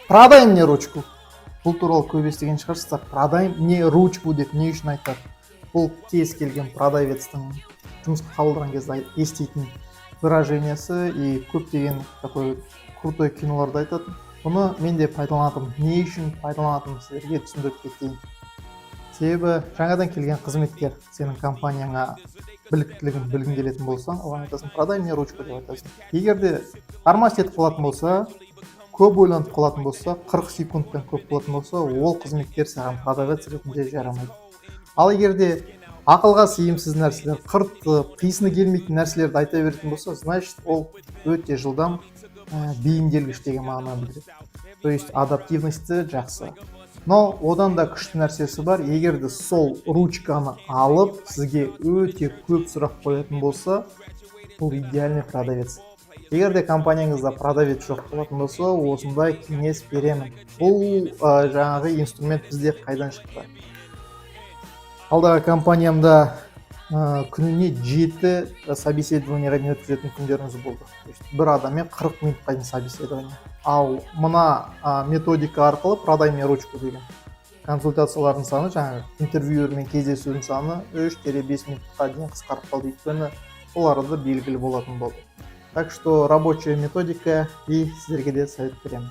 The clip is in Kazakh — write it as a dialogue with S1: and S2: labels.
S1: «Продай мне ручку». Бұл туралы көп естіген шығарсыздар. «Продай мне ручку» деп не үшін айтады? Бұл кез келген продавецтің жұмысқа қабылдаған кезде еститін выражениесі и көптеген такой крутой киноларда айтады. Бұны мен де пайдаланатынмын. Не үшін пайдаланатынымды сіздерге түсіндіріп кетейін. Себебі жаңадан келген қызметкер сенің компанияңа біліктілігін білгің келетін болсаң, оған айтасың: «Продай мне ручку», — деп айтасың. Егер де тормоз етіп қалатын болса, көп ойланып қалатын болса, 40 секундтан көп болатын болса, ол қызметкер саған продавец ретінде жарамайды. Ал егер де ақылға сыйымсыз нәрселер, қыртып, қисыны келмейтін нәрселерді айта беретін болса, значит, ол өте жылдам бейімделгіш деген мағына білдіреді, то есть адаптивності жақсы. Но одан да күшті нәрсесі бар: егер де сол ручканы алып, сізге өте көп сұрақ қоятын болса, бұл идеальный продавец. Егер де компанияңызда продавец жоқ болатын болса, осындай кеңес беремін. Бұл жаңағы инструмент бізде қайдан шықты? Алдағы компаниямда күніне 7 собеседованиеға дейін өткізетін күндеріміз болды, то есть бір адаммен 40 минутқа дейін собеседование. Ал мына методика арқылы, «продай мне ручку» деген, консультациялардың саны, жаңағы интервьюермен кездесудің саны 3-5 минутқа дейін қысқарып қалды, өйткені ол арада белгілі болатын болды. Так что рабочая методика, и сіздерге де совет беремін.